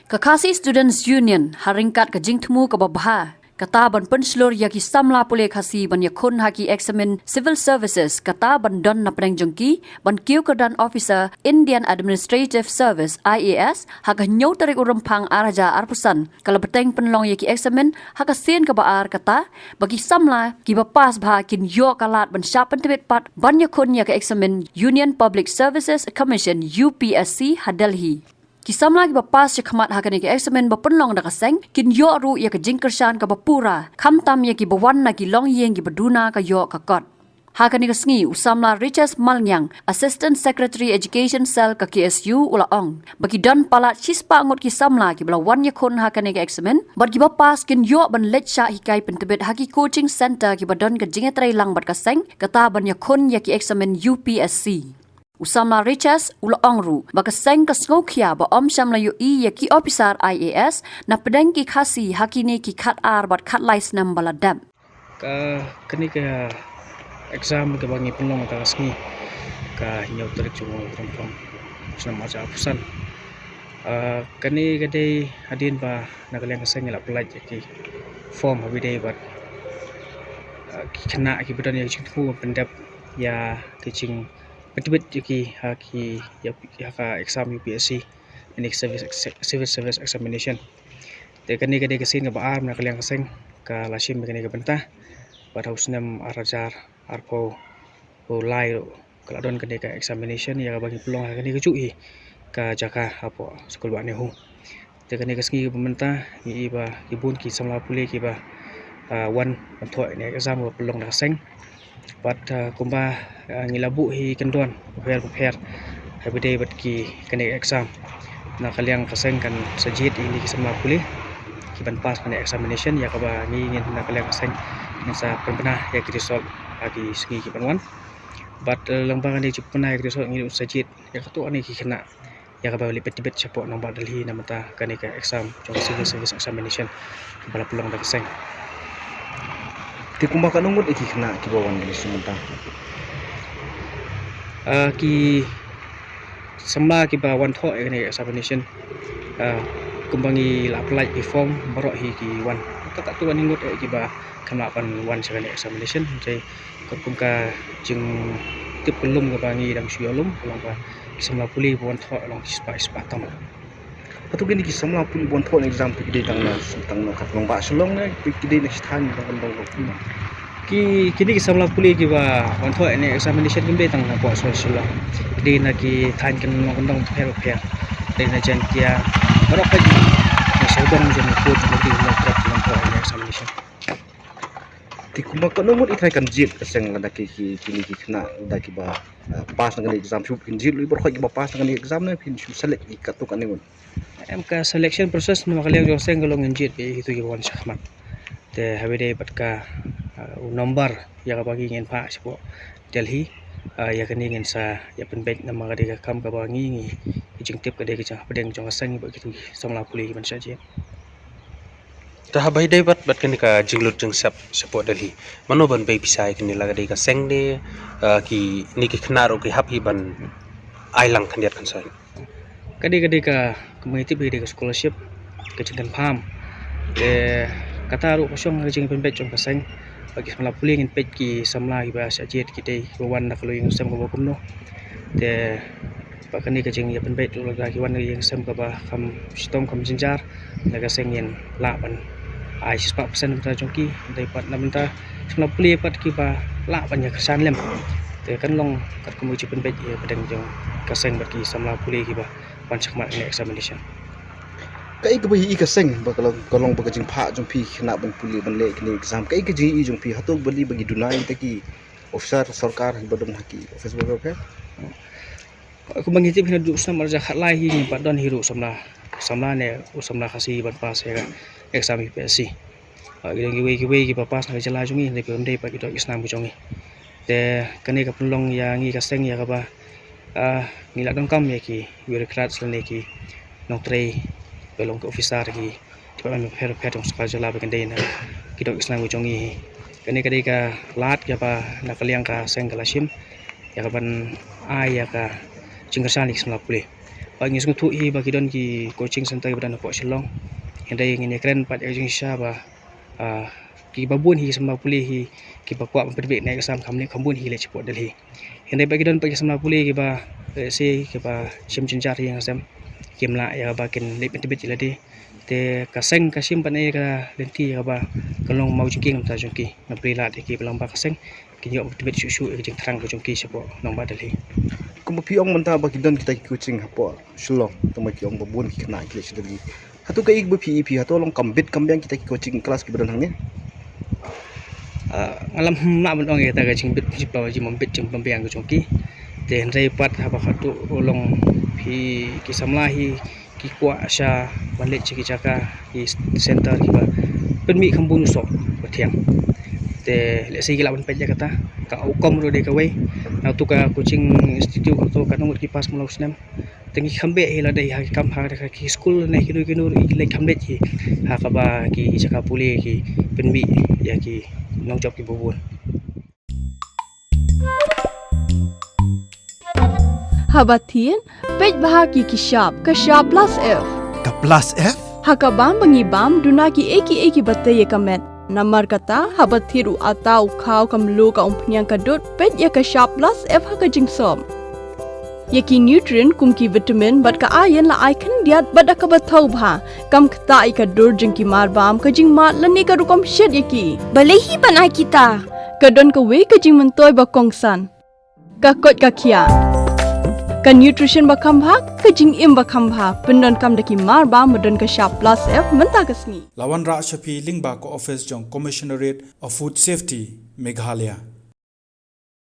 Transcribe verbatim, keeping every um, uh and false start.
Ka Khasi Students Union ha ryngkat ka jingthmu kaba bha kata ban pynshlur ïa ki samla pule Khasi ban ïakhun ha ki eksamin Civil Services kata ban don na pdeng jong ki ban kiew kyrdan officer Indian Administrative Service, I A S, ha ka hynñiew tarik u Rymphang ar hajar arphew san. Ka la bteng pynlong ïa ki eksamin ha ka sien kaba ar kata ba ki samla kiba pass bha kin ïoh ka lad ban shah pyntbit pat ban ïakhun ïa ka eksamin Union Public Services Commission, U P S C, ha Delhi. Ki samla kiba pass shakhmat ha kane ka eksamin ba pynlong da ka seng kin ïoh ruh ïa ka jingkyrshan kaba pura, khamtam ïa kiba wan na ki longïing kiba duna ka ïoh ka kot. Ha kane ka sngi u samla Richard Malngiang, Assistant Secretary Education Cell ka K S U, u la ong ba ki don palat shispah ngut ki samla kiba la wan ïakhun ha kane ka eksamin bad kiba pass kin ïoh ban leit shah hikai pyntbit ha ki coaching centre kiba don ka jingïatreilang bad ka seng kata ban ïakhun ïa ki eksamin U P S C. U samla Richard u la ong ruh ba ka seng ka sngewkhia ba ym shym la ïohi ïa ki ophisar I A S na pdeng ki Khasi ha kine ki khatar bad khatlai snem ba la dep. Ka kane ka exam kaba ngi pynlong ha ka sngi ka hynñiew tarik jong u Rymphang snem ar hajar arphew san. Ah, kane ka dei hadien ba na ka liang ka seng ngi la pyllait ïa ki form ha ba dei bad, ah, ki khynnah kiba don ïa ka jingthmu ban pyndep ïa ka jing pyntbit ïa ki ha ki, ïa, ïa ka exam U P S C, ïa ka civil, civil service examination. Te kane ka dei ka sien kaba ar na ka liang ka seng ka la shim ïa kane ka bynta. Bad ha u snem ar hajar arphew lai ruh ka la don kane ka examination ïa kaba ngi pynlong ha kane kajuh hi ka jaka hapoh skul bah NEHU. Te kane ka sngi kaba mynta ngi i ba ki bun ki samla pule kiba, ah, wan ban thoh ïa kane ka exam ba pynlong da ka seng. Bad, ah, kumba, ah, ngi la buh hi kyndon bapher bapher ha ba dei bad ki kane ka exam, na ka liang ka seng kan sa jied ïa kine ki samla pule kiban pass kane ka examination ïa kaba ngi ngin na ka liang ka seng ngin sa pynbna ïa ki result ha ki sngi kiban wan. Bad, eh, lyngba kane ka jingpynbna ïa ki result ngi sa jied ïa katto katne ki khynnah ïa kaba leit pyntbit shapoh nongbah Delhi na bynta kane ka exam jong ka civil service examination kaba la pynlong da ka seng. Te kumba katno ngut ïa ki khynnah kiba wan kane shu mynta? Ah, ki samla kiba wan thoh ïa kane ka examination, ah, kumba ngi la pyllait ki form baroh hi ki wan. Katto katne ngut ïa kiba khynnah ban wan sha kane ka examination. Te katkum ka jingtip kyllum kaba ngi dang shu ïoh lum, ka long ba ki samla pule ba wan thoh long shispah, shispah tam. Hato kine ki samla pule ba wan thoh na exam te ki dei tang na, tang na ka nongbah Shillong ne ki dei na ki thaiñ nongkyndong ruh? Ki, kine ki samla pule kiba wan thoh ïa kane examination kim dei tang na poh Shillong. Ki dei na ki thaiñ nongkyndong bapher bapher. Dei na Jaintia, baroh ka jong, na Shillong jong, na Port jong, ki wan thoh ïa kane examination. Te kumba katno ngut i tharai kan jied ka seng lada ki, ki, kine ki khynnah lada kiba, ah, pass na kane ka exam shuh kin jied, lei baroh kiba pass na kane ka exam ne phin shu select ïa katto katne ngut? Em, ka selection process na ka liang jong ka seng ka long ngin jied ïa kito kiba wan shakhmat. Te ha ba dei bad ka, ah, u number ïa kaba ngi ngin phah shapoh Delhi, ah, ïa kane ngin sa ïa pynbeit namar ka dei ka kam kaba ngi, ngi, ka jingtip ka dei ka jingpdeng jong ka seng bad kito ki samla pule kiban shah jied. Te haba ïadei bad, bad kane ka jinglut jingsep shapoh Delhi, mano ban bei pisa ïa kane, la ka dei ka seng ne, ah, kine ki khynnah ruh ki hap hi ban ai lang khyndiat khynsoit? Ka dei, ka dei ka, kumba ngi tip hi ka dei ka scholarship, ka jingconfirm. Te kata ruh ka shong ha ka jingpynbeit jong ka seng. Ba ki samla pule ngin peit ki samla kiba shah jied ki dei kiba wan na ka longïing sem kaba kumno. Te ba kane ka jingïapynbeit ruh lada ki wan na ka ïing sem kaba kham shitom kham jynjar, na ka seng ngin lah ban ai shispah percent na bynta jong ki, dei pat na bynta samla pule pat kiba lah ban ïakyrshan lem. Te kan long katkum ka jingpynbeit ïapdeng jong ka seng bad ki samla pule kiba wan shakhmat kane examination. Kaei kaba ïohi ka seng ba ka long, ka long ba ka jingphah jong phi khynnah ban pule ban leh kine exam? Kaei ka jingïohi jong phi, hato ba lei ba ki duna ïa kita ki officer sorkar ba don ha ki office ba, ba, ba? Kumba ngi tip hi naduh u snem ar hajar khatlai hi ngim pat don hi ruh samla, samla ne u samla Khasi ban pass ïa ka exam U P S C. Ah, ki don kiwei kiwei kiba pass na ka jylla jong ngi, hynrei kim dei pat ki doh ki snam ki jong ngi. Te kane ka pynlong ïa ngi ka seng ïa kaba, ah, ngi la donkam ïa ki bureaucrats lane ki nongtrei ba long ki officer, ki department bapher bapher jong sorkar jylla ba kin dei na ki doh ki snam ki jong ngi. Kane ka dei ka lad kaba na ka liang ka seng ka la shim ïa kaban ai ïa ka jingkyrshan ïa ki samla pule. Ba ngi sngewthuh hi ba ki don ki coaching center kiba don hapoh Shillong. Hynrei ngin ïakren pat ïa ka jingshisha ba, ah, kiba bun hi ki samla pule hi kiba kwah ban pynbeit na ka exam kam leh, kam bun hi leh shapoh Delhi. Hynrei ba ki don pat ki samla pule kiba, eh, se kiba shim jynjar hi nga sem, kim lah ïa ba kin leh pyntbit ïa lade. Te ka seng ka shim pat ne ka lynti ïa ba ka long maw jingkieng mynta jong ki. Nga plie lad ïa ki ba lang ba ka seng kin ïoh pyntbit shuh shuh ïa ka jingthrang ka jong ki shapoh nongbah Delhi. Kumba phi ong mynta ba ki don kita ki coaching hapoh Shillong, tang ba ki ong ba bun ki khynnah ki leit sha Delhi. Hato kaei ba phi i phi, hato long kam bit kam biang kita ki coaching class kiba don hangne? Ah, nga lam hm, lah ban ong ïa kata ka jingbit, jingpynbit, jingbym biang ka jong ki. Te hynrei pat haba hato long phi ki samla hi ki kwah sha ban leit sha ki jaka, ki center kiba pynmih kham bun u soh ba thiang. Te lehse ki lah ban peit ïa kata ka outcome ruh dei kawei. Hato ka coaching institute hato katno ngut ki pass kumno u snem. Te ngi kham beh hi lada ha ki kam ha ki skul ne kino kino ruh ki leit kham leit hi ha kaba ki jaka pule ki pynmih ïa ki nongjop kiba bun. Haba thied, peit bha ki ki shap, ka shap plus F. Ka plus F? Ha ka bam ba ngi bam, duna ki ei ki ei kiba tei ïa ka met. Namar kata, haba thied u atta, u khaw, ka mluh, ka umphniang, ka dud, peit ïa ka shap plus F ha ka jingsop. Ïa ki nutrient kum ki vitamin bad ka iron la ai khyndiat bad da kaba thaw bha. Kam ktah ïa ka dur jong ki marbam, ka jingmad lane ka rukom shet ïa ki. Balei hi ban ai kita? Ka don kawei ka jingmyntoi ba kongsan. Ka koit ka khiah. Ka nutrition ba kham bha, ka jingim ba kham bha. Pyndonkam da ki marbam ba don ka shap plus F mynta ka sngi. La wanrah sha phi lyngba ka office jong Commissionerate of Food Safety, Meghalaya.